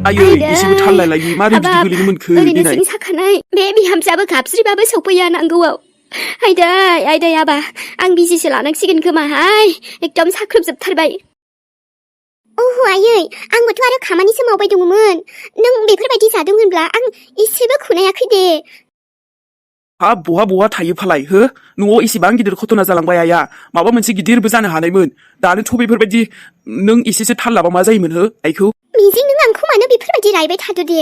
आयै एसेबो थाल लालायि मारै बिदि गोलैनो मोनखो ओरैनो देनाय सिं साखानाय बे बिहामजोआबो गाबज्रिबाबो सौफैया नांगौआव आइदै आबा आं बिजिसो लानांसिगोन खोमाहाय एकदम साख्रुबजोबथारबाय ओहो आयै आंबोथ' आरो खामानिसो मावबाय दङमोन नों बेफोरबायदि जादों होनब्ला आं एसेबो खुनायाखै दे हाब बहा थायो फालाय हो न'आव एसेबां गिदिर घटना जालांबाय आया माबा मोनसे गिदिरबो जानो हानायमोन दानोथ' बेफोरबायदि नों एसेसो थाल लाबा मा जायोमोन हो आइखौ मिजिं नों आंखौ मानो बेफोरबायदि रायबाय थादो दे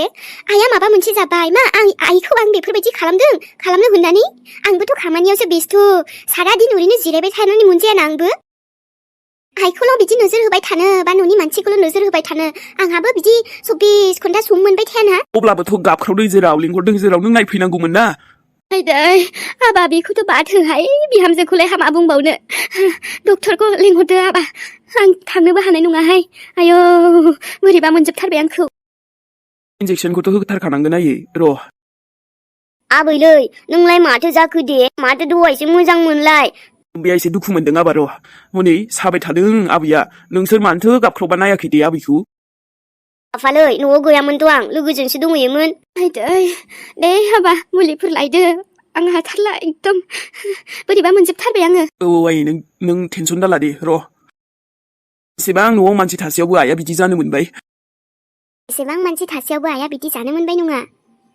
आइया माबा मोनसे जाबाय मा आइखौ आं बेफोरबायदि खालामनो होननानै आंबोथ' खामानियावसो बेस्थ' सारा दिन ओरैनो जिरायबाय थानानै मोनजायाना आंबो आइखौल' बिदि नोजोर होबाय थानो बा न'नि मानसिखौल' नोजोर होबाय थानो आंहाबो बिदि 24 घन्टा सम मोनबाय थायाना अब्लाबोथ' गाबख्रावदों जेराव लिंहरदों जेराव नों नायफैनांगौमोन ना आइदै आबा बेखौथ' बाद होहाय बिहामजोखौलाय हामा बुंबावनो डक्टरखौ लिंहरदो आबा आं थांनोबो हानाय नङाहाय आयौ बोरैबा मोनजोबथारबाय आंखौ इन्जेक्सनखौथ' होथारखानांगोन आयै र' आबैलै नोंलाय माथो जाखो दे माथो दहायसो मोजां मोनलाय बेया एसे दुखु मोनदों आबा र' हनै साबाय थादों आबैया नोंसोर मानोथो गाबख्रावबा नायाखै दे आबैखौ आफालै न'आव गैयामोनथ' आं लोगोजोंसो दंहैयोमोन आइदै दे आबा मुलिफोर लायदो आं हाथारला एकदम बोरैबा मोनजोबथारबाय आङो औ आयै नों टेनसन दाला दे र' एसेबां न'आव मानसि थासेयावबो आइया बिदि जानो मोनबाय एसेबां मानसि थासेयावबो आइया बिदि जानो मोनबाय नङा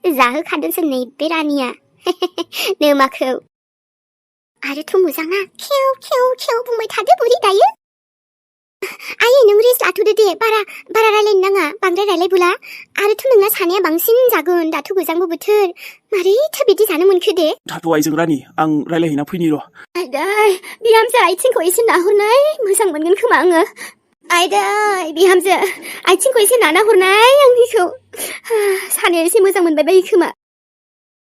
जाहोखादोंसो नैबे रानिया नोमाखौ आरोथ' मोजाङा खेव खेव खेव बुंबाय थादो बोरै दायो आयै नों रेस्ट लाथ'दो दे बारा रायलायनो नाङा बांद्राय रायलायबोला आरोथ' नोंना सानाया बांसिन जागोन दाथ' गोजांबो बोथोर मारैथो बिदि जानो मोनखो दे थाथ' आइजों रानि आं रायलायहैना फैनि र' आइदै बिहामजो आथिंखौ एसे नाहरनाय मोजां मोनगोन खोमा आङो आइदै बिहामजो आथिंखौ एसे नाना हरनाय आंनिखौ सानाया एसे मोजां मोनबाय बायो खोमा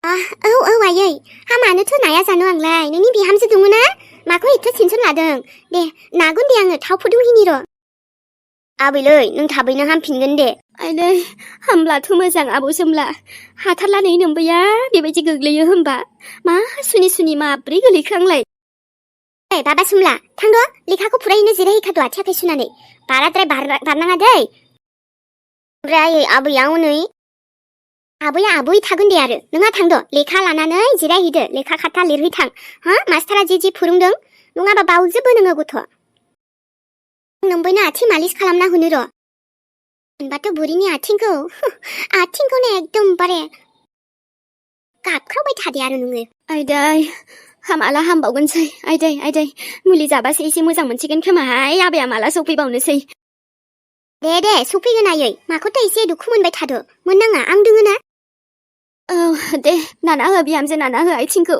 औ आयै हामानोथ' नाया जानो आंलाय नोंनि बिहामजो दङ ना माखौ एथ' टेनसन लादों दे नागोन दे आङो थाव फुदुंहिनि र' आबैलै नों थाबैनो हामफिनगोन दे आइदै हामब्लाथ' मोजां आबौ सोमला हाथारला नै नोमबैया बेबायदि गोग्लैयो होमबा मा सुनि माब्रै गोलैखो आंलाय बाबा सोमला थांद' लेखाखौ फरायहैनो जिरायहैखाद' आथिं आखाइ सुनानै बाराद्राय बारनाङा दै ओमफ्राय आबैया हनै आबैया आबै थागोन दे आरो नोंहा थांद' लेखा लानानै जिरायहैदो लेखा खाथा लिरहैथां हा मास्टारा जे फोरोंदों नङाबा बावजोबो नोङो गथ' नोमबैनो आथिं मालिस खालामना होनो र' होनबाथ' बुरिनि आथिंखौनो एकदमबारे गाबख्रावबाय थादे आरो नोङो आइदै हामाला हामबावगोनसै आइदै मुलि जाबासो एसे मोजां मोनसिगोन खोमाहाय आबाया माला सफैबावनोसै दे सफैगोन आयै माखौथ' एसे दुखु मोनबाय थाद' मोननाङा आं दोङो ना औ दे नाना हो बिहामजो नाना हो आथिंखौ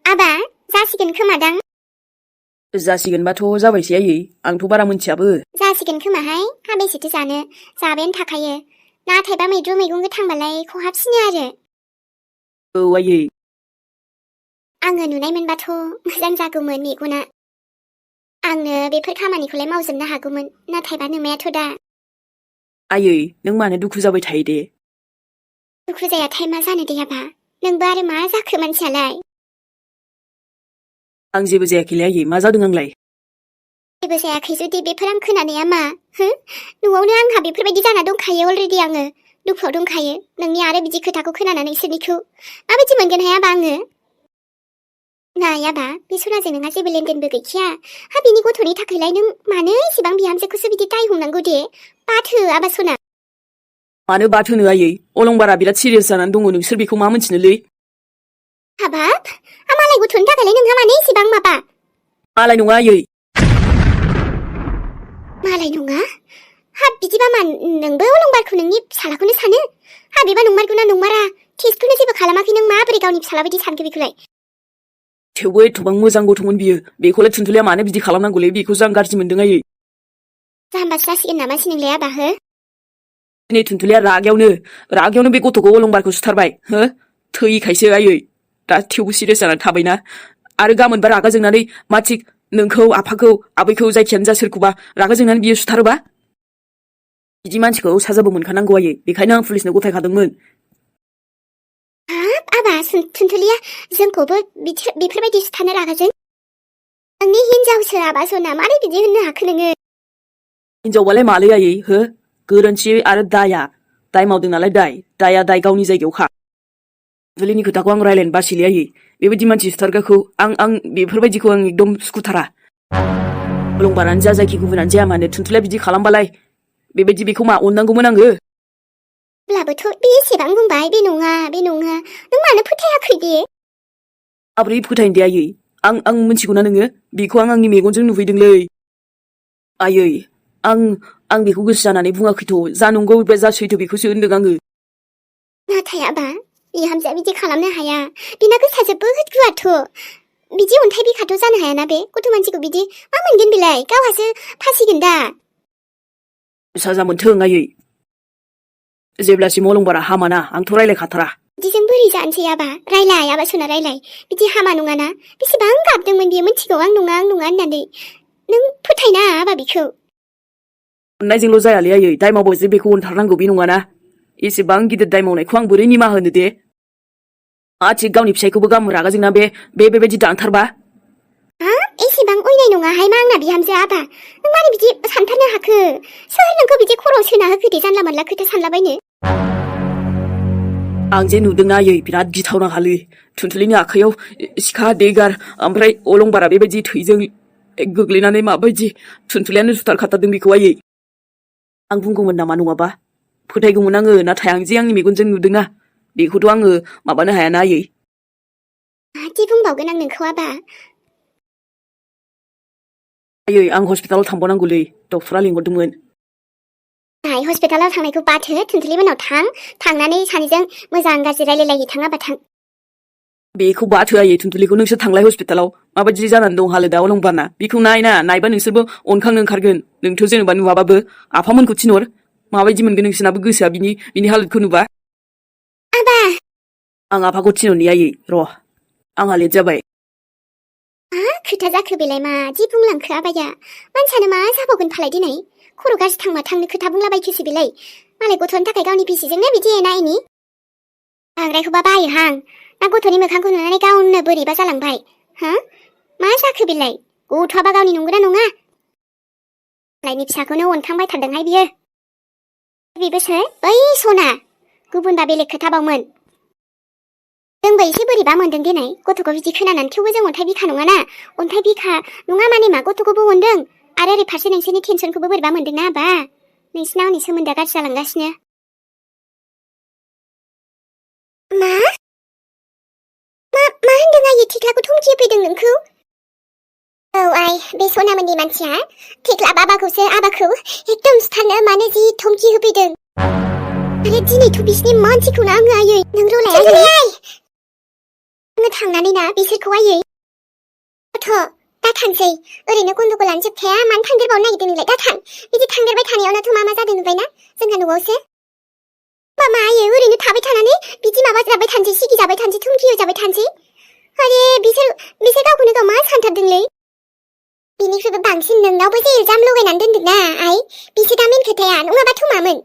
आबा जासिगोन खोमादां जासिगोनबाथ' जाबायसै आयै आंथ' बारा मोनथियाबो जासिगोन खोमाहाय हाबेसेथो जानो जाबायानो थाखायो नाथायबा मैद्रु मैगं गोथांबालाय खहाबसिनो आरो औ आयै आङो नुनाय मोनबाथ' मोजां जागौमोन मेगना आंनो बेफोर खामानिखौलाय मावजोबनो हागौमोन नाथायबा नोमायाथ' दा आयै नों मानो दुखु जाबाय थायो दे दुखु जायाथाय मा जानो दे आबा नोंबो आरो मा जाखो मानसियालाय आं जेबो जायाखैलै आयै मा जादों आंलाय जेबो जायाखै जुदि बेफोर आं खोनानाया मा न'आवनो आंहा बेफोरबायदि जाना दंखायो अलरेडि आङो दुखुआव दंखायो नोंनि आरो बिदि खोथाखौ खोनानानै इसोरनिखौ माबायदि मोनगोनहाय आबा आङो नाय आबा बे सनाजों नोंहा जेबो लेनदेनबो गैखाया बिनि गथ'नि थाखायलाय नों मानो इसेबां बिहामजोखौसो बिदि दाय हमनांगौ दे बाथो आबा सना मानो बाथोनो आयै अलंबारा बिराद सिरियास जानानै दङ नोंसोर बेखौ मा मोनथिनोलै हाबाब मालाय गथ'नि थाखायलाय नोंहा मानो इसेबां माबा मालाय नङा आयै मालाय नङा बिदिबा मा नोंबो अलंबारखौ नोंनि फिसालाखौनो सानो बेबा नंमारगौना नंमारा टेस्टखौनो जेबो खालामाखै नों माबोरै गावनि फिसाला बायदि सानखो बेखौलाय थेवबो एथबां मोजां गथ'मोन बियो बेखौलाय थुनथुलिया मानो बिदि खालामनांगौलै बेखौसो आं गाज्रि मोनदों आयै जाम्बासो जासिगोन नामासै नोंलाय आबा दिनै थुनथुलिया रागायावनो बे गथ'खौ अलंबारखौ सुथारबाय थैखायसो आयै दा थेवबो सिरियास जानानै थाबायना आरो गाबोनबा रागा जोंनानै मा थिग नोंखौ आफाखौ आबैखौ जायखियानो जा सोरखौबा रागा जोंनानै बियो सुथारोबा बिदि मानसिखौ साजाबो मोनखानांगौ आयै बेखायनो आं पुलिसनो गथायखादोंमोन आबा थुनथुलिया जोंखौबो बेफोरबायदि सुथारनो रागाजों नोंनि हिनजावसो आबा सना मारै बिदि होननो हाखो नोङो हिनजावबालाय मालै आयै हो गोरोन्थि आरो दाया दाय मावदों नालाय दाया दाय गावनि जायगायावखा जुलिनि खोथाखौ आं रायलायनो बासिलै आयै बेबायदि मानसि सुथारग्राखौ आं बेफोरबायदिखौ आं एकदम सुखुथारा अलंबारानो जा जायखि गुबुनानो जाया मानो थुनथुलिया बिदि खालामबालाय बेबायदि बेखौ मा अननांगौमोन आङो अब्लाबोथ' बे एसेबां बुंबाय बे नङा नों मानो फोथायाखै दे माब्रै फोथायनो दे आयै आं मिथिगौना नोङो बेखौ आं आंनि मेगनजों नुहैदोंलै आयै आं बेखौ गोसो जानानै बुङाखैथ' जा नंगौ एबा जा सैथो बेखौसो होनदों आङो नाथाय आबा बिहामजोआ बिदि खालामनो हाया बिना गोसोआ जोबोद गुवारथ' बिदि अन्थाइ बिखाथ' जानो हायाना बे गथ' मानसिखौ बिदि मा मोनगोन बेलाय गावहासो फासिगोन दा साजा मोनथों आयै जेब्लासिम अलंबारा हामाना आंथ' रायलायखाथारा बिदिजों बोरै जानोसै आबा रायलाय आबा सना रायलाय बिदि हामा नङाना बेसेबां गाबदोंमोन बियो मिथिगौ आं नङा होननानै नों फोथायना आबा बिखौ अननायजोंल' जायालै आयै दाय मावबाय जे बेखौ अनथारनांगौ बे नङाना एसेबां गिदिर दाय मावनायखौ आं बोरै निमाहा होनो दे थिग गावनि फिसायखौबो गावनो रागा जोंना बेबायदि दानथारबा एसेबां अयनाय नङाहाय मा आंना बिहामजो आबा नों मारै बिदि सानथारनो हाखो सोर नोंखौ बिदि खर'आव सोना होखो दे जानला मोनला खोथा सानलाबायनो आं जे नुदोंना आयै बिराद गिथावना हालै थुनथुलिनि आखाइयाव सिखा देगार ओमफ्राय अलंबारा बेबायदि थैजों गोग्लैनानै माबायदि थुनथुलियानो सुथारखाथारदों बेखौ आयै आं बुंगौमोन नामा नङाबा फोथायगौमोन आङो नाथाय आं जे आंनि मेगनजों नुदोंना बेखौथ' आङो माबानो हायाना आयै मादि बुंबावगोन आं नोंखौ आबा आयै आं हस्पिटालाव थांबावनांगौलै डक्टरा लिंहरदोंमोन हस्पिटालाव थांनायखौ बाथो थुनथुलि मोनाव थांनानै सानैजों मोजां गाज्रि रायलायलायै थाङाबा थां बेखौ बाथो आयै थुनथुलिखौ नोंसोर थांलाय हस्पिटालाव माबायदि जानानै दं हालोदा अलंबारना बेखौ नायबा नोंसोरबो अनखांनो ओंखारगोन नोंथ' जेनेबा नुवाबाबो आफामोनखौ थिनहर माबायदि मोनगोन नोंसोरनाबो गोसोआ बिनि हालोदखौ नुबा आबा आं आफाखौ थिनहरनि आयै र' आंहा लेट जाबाय मा खोथा जाखो बेलाय मादि बुंलांखो आबाया मानसियानो मा जाबावगोन फालाय दिनै खर' गाज्रि थांबा थांनो खोथा बुंलाबायखोसो बेलाय मालाय गथ'नि थाखाय गावनि बिसिजोंनो बिदि एना एनि बांद्रायखौबा बायोहां ना गथ'नि मोखांखौ नुनानै गावनो बोरैबा जालांबाय मा जाखो बेलाय गथ'आबा गावनि नंगौना नङा मालायनि फिसाखौनो अनखांबायथारदोंहाय बियो बेबोसो बै सना गुबुनबा बेलेग खोथाबावमोन जोंबो एसे बोरैबा मोनदों दिनै गथ'खौ बिदि खोनानानै थेवबो जों अन्थाइ बिखा नङाना अन्थाइ बिखा नङा माने मा गथ'खौबो अनदों आरो ओरै फारसे नोंसोरनि टेनसनखौबो बोरैबा मोनदोंना आबा नोंसिना आंनि सोमोन्दोआ गाज्रि जालांगासिनो मा होनदों आयै थेख्लाखौ धमकि होफैदों नोंखौ औ आइ बे सनामोननि मानसिया थेख्ला आबाखौ एकदम सुथारनो मानो जि धमकि होफैदों आरो दिनैथ' बिसिनि मानसिखौनो आङो आयै नों रलाय आङो थांनानै ना बिसोरखौ आयै दा थांसै ओरैनो गन्दगलानो जोबखाया मानो थांदेरबावनो नागिरदों नोंलाय दा थां बिदि थांदेरबाय थानायावनोथ' मा जादों नुबायना जोंहा न'आवसो मा आयै ओरैनो थाबाय थानानै बिदि माबा जाबाय थानोसै सिगि जाबाय थानोसै धमकि होजाबाय थानोसै आरे बिसोर गावखौनो गाव मा सानथारदोंलै बिनिख्रुइबो बांसिन नोंनावबो जे इल्जाम लगायनानै दोनदोंना आइ बिसो दा मेन खोथाया नङाबाथ' मामोन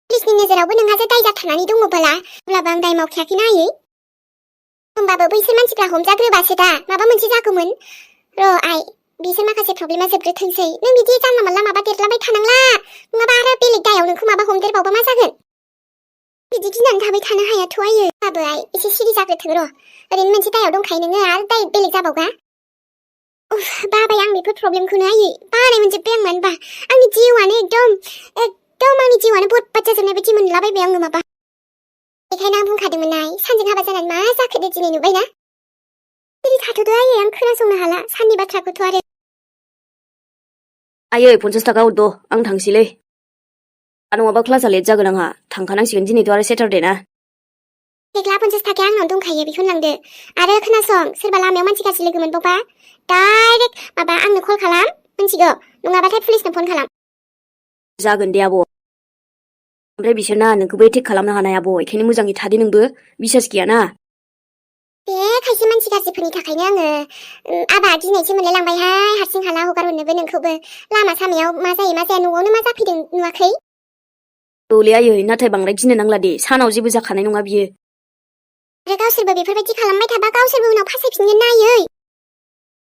पुलिसनि नोजोरावबो नोंहा जे दाय जाथारनानै दङबोला अब्लाबो आं दाय मावखायाखैना आयै होमबाबो बैसोर मानसिफ्रा हमजाग्रोबासो दा माबा मोनसे जागौमोन र' आइ बिसोर माखासे प्रब्लेमा जोबग्रोथोंसै नों बिदि जानला मोनला माबा देरलाबाय थानांला नङाबा आरो बेलेग दायाव नोंखौ माबा हमदेरबावबा मा जागोन बिदि गिनानै थाबाय थानो हायाथ' आयै बाबो आइ एसे सिरि जाग्रोथों र' ओरैनो मोनसे दायाव दंखायो नोङो आरो दाय बेलेग जाबावगा बाबाय आं बेफोर प्रब्लेमखौनो आयै बानाय मोनजोब्बाय आं मानोबा आंनि जिउआनो एकदम आंनि जिउआनो बरबाद जाजोबनाय बायदि मोनलाबायबाय आङो माबा बेखायनो आं बुंखादोंमोन आइ सानजों हाबा जानानै मा जाखो दे दिनै नुबायना सिरि थाथ'दो आयै आं खोनासंनो हाला साननि बाथ्राखौथ' आरो आयै 50 थाखा हरद' आं थांसैलै नङाबा क्लासआ लेट जागोन आंहा थांखानांसिगोन दिनैथ' आरो सेटारडे ना थेख्ला 50 थाखाया आंनाव दंखायो बेखौनो लांदो आरो खोनासं सोरबा लामायाव मानसि गाज्रि लोगो मोनबावबा डाइरेक्ट माबा आंनो कल खालाम मिथिगौ नङाबाथाय पुलिसनो फन खालाम जागोन दे आब' ओमफ्राय बिसोरना नोंखौबो एटेक खालामनो हानाय आब' बेखायनो मोजाङै थादे नोंबो बिसास गैयाना बे खायसे मानसि गाज्रिफोरनि थाखायनो आङो आबा दिनैसो मोनलाय लांबायहाय हारसिं हाला हगार हरनोबो नोंखौबो लामा सामायाव मा जायो मा जाया न'आवनो मा जाफैदों नुवाखै औलै आयै नाथाय बांद्राय गिनो नांला दे सानाव जेबो जाखानाय नङा बियो आरो गावसोरबो बेफोरबायदि खालामबाय थाबा गावसोरबो उनाव फासायफिनगोन ना आयै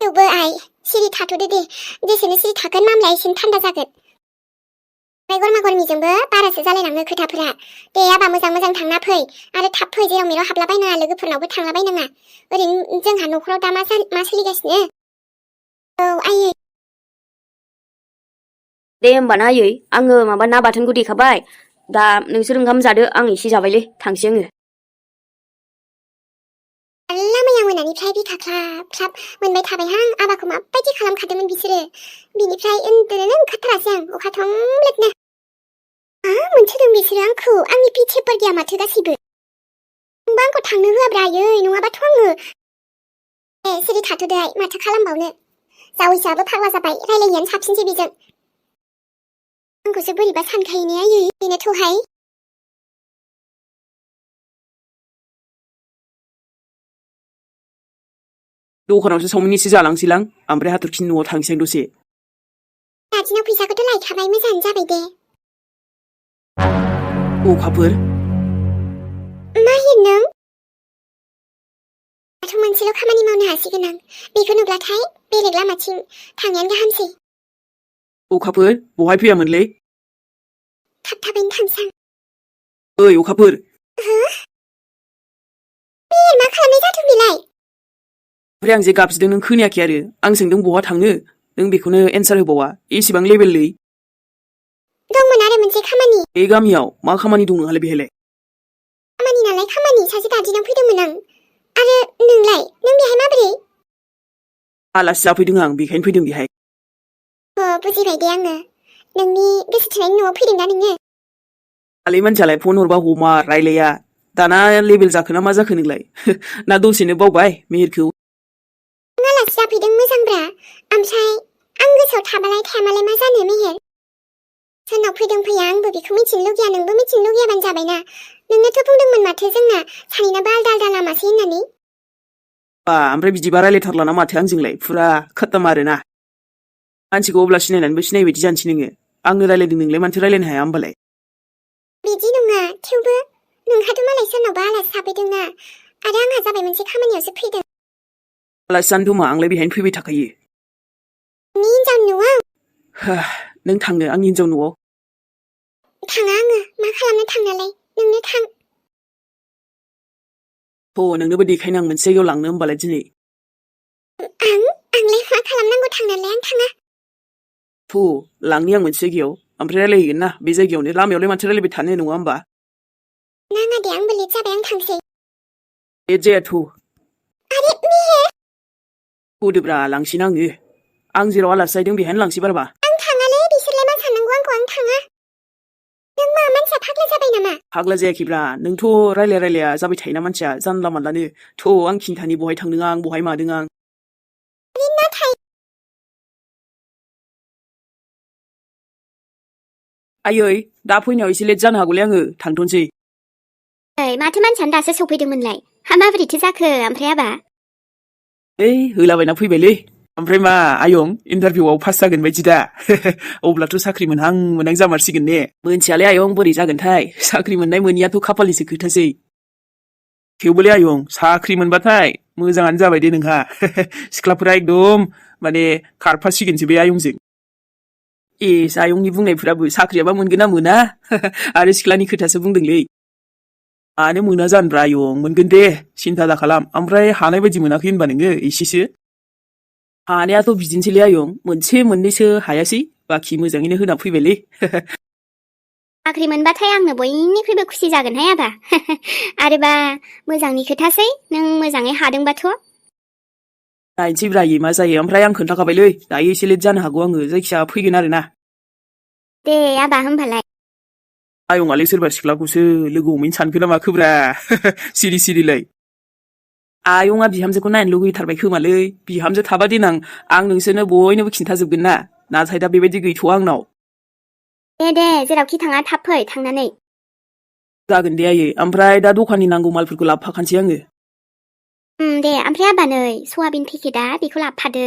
थेवबो आइ सिरि थाथ'दो दे जेसेनो सिरि थागोन मामलाया एसेनो थान्दा जागोन ओमफ्राय गरमा-गरमिजोंबो बारासो जालायलाङो खोथाफोरा। दे आबा मोजां थांना फै आरो थाब फै जेराव मेराव हाबलाबायनाङा लोगोफोरनावबो थांलाबायनाङा। ओरैनो जोंहा न'खराव दा मा सोलिगासिनो? औ आयै। दे होमबा ना आयै आङो माबा ना बाथोनखौ देखाबाय दा नोंसोर ओंखाम जादो आं एसे जाबायलै थांसै आङो। आल्ला मैया मोनानिफ्राय बिखा ख्लाब मोनबाय थाबायहां आबाखौ माबायदि खालामखादोंमोन बिसोरो। बिनिफ्राय उन्दुनोनो ओंखारथारासै आं अखा थंब्लेदनो। मोनसोदों बिसोरो आंखौ आंनि पिछेफोर गैया माथो गासैबो। नोंबा आंखौ थांनो होआब्रा आयै नङाबाथ' आङो। सिरि थाथ'दोहाय माथो खालामबावनो। जावैसोआबो फाग्ला जाबाय रायलायनायानो साबसिनसै बेजों। आंखौसो बोरैबा सानखायो ने आयै बेनोथ'हाय। दखानावसो सावमिन एसे जालांसैलां ओमफ्राय हाथरखिनि न'आव थांसै आं दसे। दादिनाव फैसाखौथ' लायखाबाय मोजाङानो जाबाय दे। अखाफोर माहिर नों? दाथ' मोनसेल' खामानि मावनो हासिगोन आं। बेखौ नुब्लाथाय बेलेग लामाथिं थांनायानो गाहामसै। अखाफोर बहाय फैयामोनलै? थाबैनो थांसां। ओइ अखाफोर। मा खालामनाय जादों बेलाय? ओमफ्राय आं जे गाबज्रिदों नों खोनायाखै आरो आं सोंदों बहा थांनो नों बेखौनो एन्सार होबावा एसेबां लेबेललै। दंमोन आरो मोनसे खामानि। बे गामियाव मा खामानि दं नोंहालाय बेहायलाय? खामानि नालाय खामानि सासे दादिनाव फैदोंमोन आं। आरो नोंलाय नों बेहाय माबोरै? आलासि जाफैदों आं बेखायनो फैदों बेहाय। बुजिबाय दे आङो। नोंनि गोसो थोनायनि न'आव फैदों दा नोङो? आलै मानसियालाय फन हरबा हमा रायलाया दाना लेबेल जाखो ना मा जाखो नोंलाय ना दसेनो बावबाय मेहेरखौ? नों आलासि जाफैदों मोजांब्रा ओमफ्राय आं गोसोआव थाबालाय थायामालाय मा जानो मेहेर? सोरनाव फैदों फैया आंबो बेखौ मिथिनो लुगैया नोंबो मिथिनो लुगैयाबानो जाबायना। नोंनोथ' बुंदोंमोन माथो जोंना सानैनाबो आलदा लामासै होननानै। ओमफ्राय बिदिबा रायलायथारलाना माथो आंजोंलाय फुरा खतम आरोना। मानसिखौ अब्ला सिनायनानैबो सिनायै बायदि जानोसै नोङो। आंनो रायलायदों नोंलाय मानोथो रायलायनो हाया होमबालाय? बिदि नङा थेवबो नोंहाथ' मालाय सोरनावबा आलासि जाफैदोंना आरो आंहा जाबाय मोनसे खामानियावसो फैदों। आलासि जानो दमा आंलाय बेहायनो फैबाय थाखायो। नोंनि हिनजावनि न'आव? नों थांनो आंनि हिनजाव न'आव? थाङा आङो मा खालामनो थांनालाय नोंनो थां। नोंनोबो देखायनो आं मोनसे जायगायाव लांनो होमबालाय दिनै। आंलाय मा खालामनांगौ थांनालाय आं थाङा। लांनि आं मोनसे जायगायाव ओमफ्राय रायलायहैगोन ना बे जायगायावनो लामायावलाय माथो रायलायबाय थानो नङा होमबा? नाङा दे आंबो लेट जाबाय आं थांसै। लेट जाया आरे मेहेर। थौदोब्रा लांसैना आङो। आं जेराव आलासि जाहैदों बेहायनो लांसै बाराबा। आं थाङालै बिसोरलाय मा साननांगौ आंखौ आं थाङा। नों मा मानसिया फाग्ला जाबाय नामा? फाग्ला जायाखैब्रा नोंथ' रायलाया जाबाय थायोना मानसिया जानला मानलानो। आं खिन्थानि बहाय थांदों आं बहाय मादों आं। नाथाय आयै दा फैनायाव एसे लेट जानो हागौलै आङो थांथ'नोसै। माथो मानसियानो दासो सफैदोंमोनलाय? माबोरैथो जाखो ओमफ्राय आबा? होलाबायना फैबायलै। ओमफ्राय मा आयं इन्टारभिउआव पास जागोन बायदि दा? अब्लाथ' साख्रि मोनहां जामारसिगोन ने? मोनथियालै आयं बोरै जागोनथाय साख्रि मोननाय मोनियाथ' खाफालनिसो खोथासै। थेवबोलै आयं साख्रि मोनबाथाय मोजाङानो जाबाय दे नोंहा। सिख्लाफोरा एकदम माने खारफासिगोनसो बे आयंजों। आयंनि बुंनायफोराबो साख्रियाबा मोनगोन ना मोना आरो सिख्लानि खोथासो बुंदोंलै। मानो मोना जानोब्रा आयं मोनगोन दे सिन्था दाखालाम। ओमफ्राय हानाय बायदि मोनाखै होनबा नोङो एसेसो? हानायाथ' बिदिनोसैलै आयं मोनसे मोननैसो हायासै बाखि मोजाङैनो होना फैबायलै। साख्रि मोनबाथाय आंनो बयनिख्रुइबो खुसि जागोनहाय आबा। आरोबा मोजांनि खोथासै नों मोजाङै हादोंबाथ'। नायनोसै ब्रायै मा जायो। ओमफ्राय आं खोन्थाखाबायलै दायो एसे लेट जानो हागौ आङो जायखिया फैगोन आरो ना। दे आबा होमबालाय। आयंआलाय सोरबा सिख्लाखौसो लोगो हमहैनो सानखो ना माखोब्रा सिरि सिरिलाय। आयंआ बिहामजोखौ नायनो लुगैथारबाय खोमालै। बिहामजो थाबा देनां आं नोंसोरनो बयनोबो खिन्थाजोबगोन ना। नाथाय दा बेबायदि गैथ'वा आंनाव। दे जेरावखि थाङा थाब फै थांनानै। जागोन दे आयै ओमफ्राय दा दखाननि नांगौ मालफोरखौ लाबोफाखानोसै आङो। दे ओमफ्राय आबा नै सयाबिन पेकेटआ बेखौ लाबोफादो।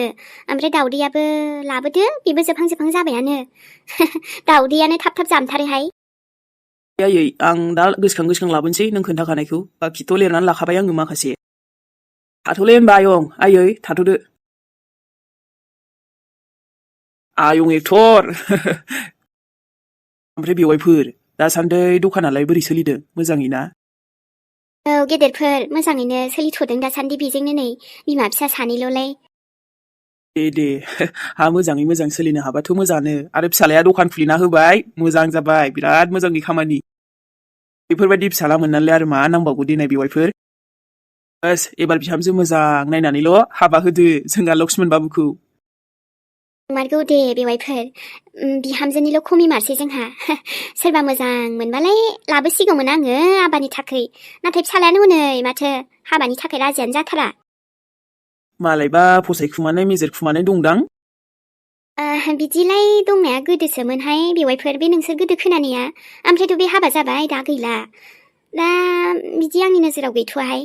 ओमफ्राय दाउदैयाबो लाबोदो बेबो जोबहां जाबायानो। दाउदैयानो थाब जामथारोहाय। आयै आं दा गोसोखां लाबोनोसै नों खोन्थाखानायखौ। बाखिथ' लिरनानै लाखाबाय आङो माखासे। थाथ'लै होनबा आयै थाथ'दो। आयं एक्टर ओमफ्राय बेवाइफोर दासान्दै दखानालाय बोरै सोलिदों मोजाङै ना? औ गेदेरफोर मोजाङैनो सोलिथ'दों दासान्दि बेजोंनो नै बिमा फिसा सानैल'लाय। दे हा मोजाङै मोजां सोलिनो हाबाथ' मोजाङानो आरो फिसालाया दखान खुलिना होबाय मोजां जाबाय बिराद मोजांनि खामानि बेफोरबायदि फिसाला मोननानैलाय आरो मा नांबावगौ देनाय बेवाइफोर बास एबार बिहामजो मोजां नायनानैल' हाबा होदो जोंहा लक्ष्मण बाबुखौ। नंमारगौ दे बेवाइफोर बिहामजोनिल' खमि मारसै जोंहा सोरबा मोजां मोनबालाय लाबोसिगौमोन आङो आबानि थाखै नाथाय फिसालायानो हनै माथो हाबानि थाखाय राजियानो जाथारा। मालायबा फसायखुमानाय मेजेरखुमानाय दंदां। बिदिलाय दंनाया गोदोसोमोनहाय बेवाइफोर बे नोंसोर गोदो खोनानाया ओमफ्रायथ' बे हाबा जाबाय दा गैला दा बिदि आंनि नोजोराव गैथ'वाहाय।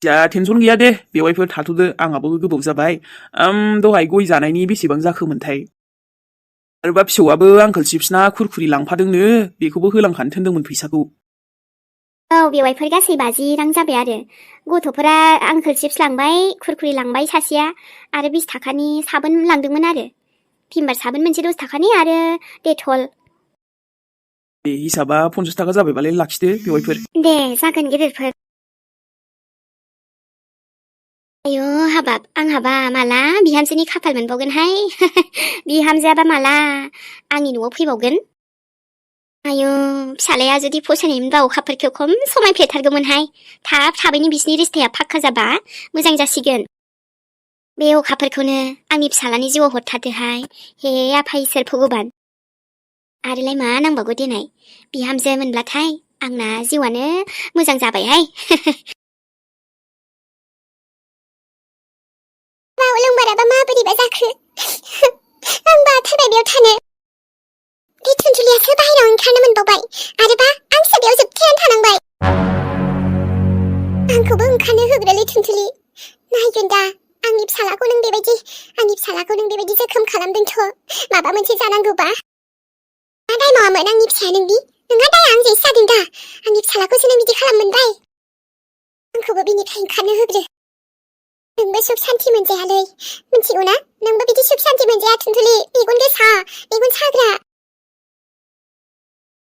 जा टेनसन गैया दे बेवाइफोर थाथ'दो आंहाबो गोबाव जाबाय दहाय गय जानायनि बेसेबां जाखोमोनथाय आरोबा फिसौआबो आंखोल चिप्सना खुरखुरि लांफादोंनो बेखौबो होलांखानो थोनदोंमोन फैसाखौ। औ बेवाइफोर गासै 50 रां जाबाय आरो गथ'फोरा आंखोल चिप्स लांबाय खुरखुरि लांबाय सासेया आरो 20 थाखानि साबोन लांदोंमोन आरो भिमबार साबोन मोनसे 10 थाखानि आरो डेटल। बे हिसाबा 50 थाखा जाबायबालाय लाखिदो बेवाइफोर। दे जागोन गेदेरफोर। आयु हाबाब आंहाबा माला बिहामजोनि खाफाल मोनबावगोनहाय बिहामजोआबा माला आंनि न'आव फैबावगोन। आयु फिसालाया जुदि फसायनायमोनबा अखाफोरखौ खम समायफ्लेथारगौमोनहाय थाबैनो बिसिनि रिस्ताया फाक्का जाबा मोजां जासिगोन। बे अखाफोरखौनो आंनि फिसालानि जिउआव हरथारदोहाय हे आफा इसोर भगबान। आरोलाय मा नांबावगौ देनाय बिहामजो मोनब्लाथाय आंना जिउआनो मोजां जाबायहाय। लंबाराबा माबोरैबा जाखो आं बाथारबाय बेयाव थानो। बे थुनथुलियासो बाहेरायाव ओंखारनो मोनबावबाय आरोबा आंसो बेयाव जोबथायानो थानांबाय। आंखौबो ओंखारनो होग्रोलै थुनथुलि नायगोन दा आंनि फिसालाखौ नों बेबायदि जोखोम खालामदोंथ' माबा मोनसे जानांगौबा। मा दाय मावामोन आंनि फिसाया नोंनि नोंहा दाय आं जेसो जादों दा आंनि फिसालाखौसो नों बिदि खालाममोनबाय। आंखौबो बिनिफ्राय ओंखारनो होग्रो। नोंबो सुख सान्ति मोनजायालै मिथिगौ ना नोंबो बिदि सुख सान्ति मोनजाया थुनथुलि मेगन गोसा मेगन साग्रा।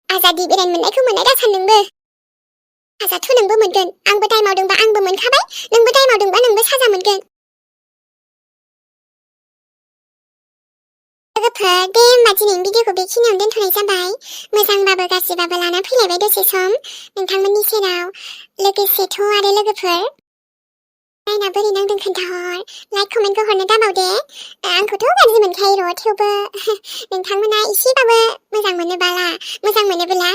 आजादि बेरायनो मोननायखौ मोननाय दासान नोंबो। साजाथ' नोंबो मोनगोन आंबो दाय मावदोंबा आंबो मोनखाबाय नोंबो दाय मावदोंबा नोंबो साजा मोनगोन। लोगोफोर दे होमबा दिनैनि भिडिअखौ बेखिनियावनो दोनथ'नाय जाबाय। मोजांबाबो गाज्रिबाबो लाना फैलायबाय दसे सम नोंथांमोननि सेराव। लोगोसेथ' आरो लोगोफोर नायना बोरै नांदों खोन्थाहर लाइक कमेन्टखौ हरनो दाबावदे। आंखौथ' गाज्रि मोनखायो र' थेवबो नोंथांमोना एसेबाबो मोजां मोनोबोला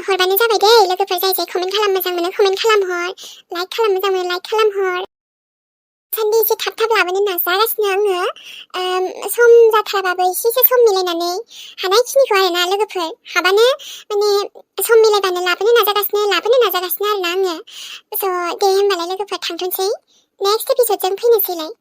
हरबानो जाबाय दे लोगोफोर। जाय कमेन्ट खालाम मोजां मोनो कमेन्ट खालामहर लाइक खालाम मोजां मोनो लाइक खालामहर। सानदे एसे थाब लाबोनो नाजागासिनो आङो सम जाथाराबाबो एसेसो सम मिलायनानै हानायखिनिखौ आरोना लोगोफोर हाबानो माने सम मिलायबानो लाबोनो नाजागासिनो आरोना आङो। स' दे होमबालाय लोगोफोर थांथोंसै नेक्स्ट एपिसोडजों फैनोसैलाय।